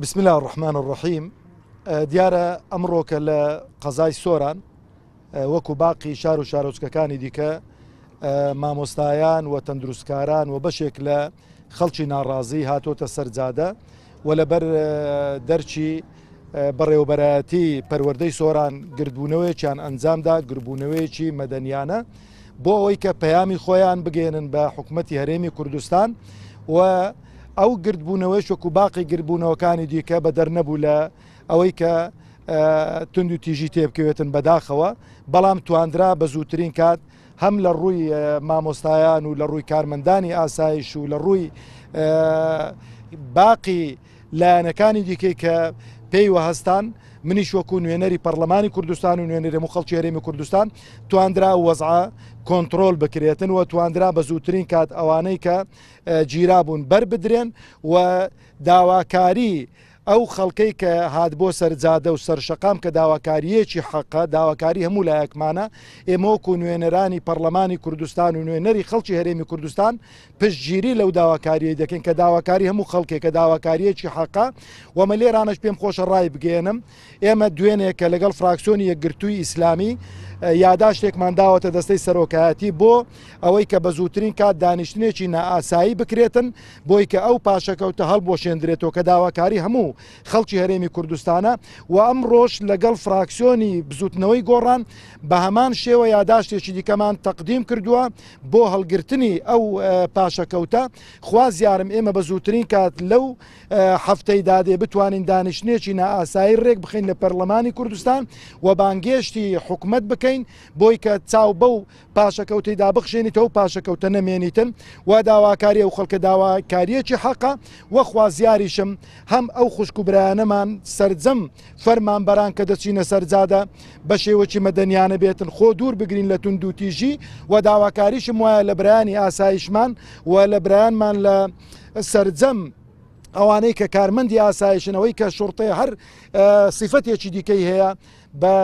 بسم اللە الرحمن الرحیم دیارە ئەمڕۆکە لە قەزای سۆران وەکو باقی شار و شارۆچکەکانی دیکە مامۆستایان و تەندروستکاران و بەشێک لە خەڵکی ناڕازی هاتۆتە سەرجادە و لەبەر دەرچی بەڕێوەبەرایەتی پەروەردەی سۆران گردبوونەوەیەکیان ئەنجامدا گربوونەوەیەکی مەدەنیانە بۆ ئەوەی کە پەیامی خۆیان بگەێنن بە حکوومەتتی هەرێمی کوردستان و ئەو گردبوونەوەیش وەکو باقی گردبوونەوەکانی دیکە بەدەر نەبوو لە ئەوەی کە توند و تیژی تێبکەوێتن بەداخەوە، بەڵام تواندرا بە زووترین کات هەم لە ڕووی مامۆستایان و لە ڕووی کارمەندانی ئاسایش و لە ڕووی باقی لایەنەکانی دیکەی کە پێی وەهستان منیش وەکو نوێنەری پەرلەمانی کوردستان و نوێنەری هەموو خەڵکی هەرێمی کوردستان تواندرا وەزعە کۆنترۆل بکرێتن و تواندرا بە زووترین کات ئەوانەی کە گیرابوون بەر بدرێن و داواکاری ئەو خەڵکەی کە هات بۆ سەر جادە و سەر شەقام کە داواکارییەکی حەقە، داواکاری هەموو لایەکمانە، ئێمە وەکو نوێنەرانی پەڕلەمانی کوردستان و نوێنەری خەڵکی هەرێمی کوردستان پشتگیری لەو داواکارییەی دەکەین کە داواکاری هەموو خەڵکێکە، داواکارییەکی حەقە و مە لێرانەش پێم خۆشە ڕایبگەیەنم ئێمە دوێنێ کە لەگەڵ فراکسیۆنی یەکگرتووی ئیسلامی یاداشتێکمان داوەتە دەستەی سەرۆکایەتی بۆ ئەوەی کە بە زووترین کات دانیشتنێکی نائاسایی بکرێتن بۆی کە ئەو پاشەکەوتە هەڵبوەشێندرێتەوە کە داواکاری هەموو خەڵکی هەرێمی کوردستانە و ئەمڕۆش لەگەڵ فراکسیۆنی بزوتنەوەی گۆڕان بە هەمان شێوە یاداشتێکی دیکەمان تەقدیم کردووە بۆ هەڵگرتنی ئەو پاشەکەوتە خوازیارم ئێمە بە زووترین کات لەو هەفتەی دادێ بتوانین دانیشتنێکی نائاسایی رێک بخەین لە پەرلەمانی کوردستان و بانگێشتی حکومەت بکەین بۆی کە چاو بەو پاشەکەوتەی دابخشێنیتەوە پاشەکەوتە نەمێنیتن و داواکاری ئەو خەڵکە داواکاریەکی حەقە و خوازیاریشم هەم ئەو خوشک و برایانەمان سەرجەم فەرمانبەران کە دەچینە سەرجادە بە شێوەکی مەدەنیانە بێتن خۆ دوور بگرین لە توندوتیژی و داواکاریشم وایە لە برایانی ئاسایشمان و لە برایانمان لە سەرجەم ئەوانەی کە کارمەندی ئاسایشن ئەوەی کە شوڕتەیە هەر سیفەتێکی دیکەی هەیە بە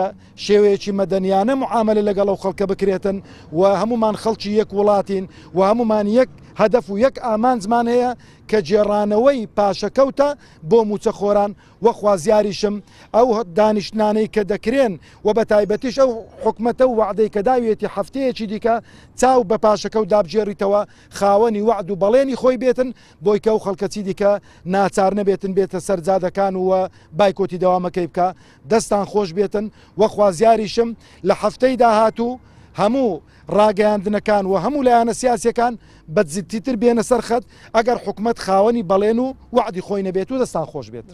شێوەیەکی مەدەنیانە معاملە لەگەڵ ئەو خەڵکە بکرێتن و هەمومان خەڵکی یەک وڵاتین و هەمومان یەک هەدەف و یەک ئامانجمان هەیە کە گێڕانەوەی پاشەکەوتە بۆ موچەخۆران و خوازیاریشم ئەو دانیشتنانەی کە دەکرێن و بە تایبەتیش ئەو حکومەتە و وەعدەی کە داویەتی هەفتەیەکی دیکە چاو بە پاشەکەوت دابگێڕیتەوە خاوەنی وەعد و بەڵێنی خۆی بێتن بۆی کە ئەو خەڵکە چیدیکە ناچار نەبێتن بێتە سەر جادەکان و بایکۆتی دەوامەکەی بکا دەستان خۆش بێتن و خوازیاریشم لە هەفتەی داهاتوو هەموو ڕاگەیاندنەکان و هەموو لایەنە سیاسیەکان بە جدیتر بێنە سەر خەت ئەگەر حکومەت خاوەنی بەڵێن و وەعدی خۆی نەبێت و دەستان خۆش بێت.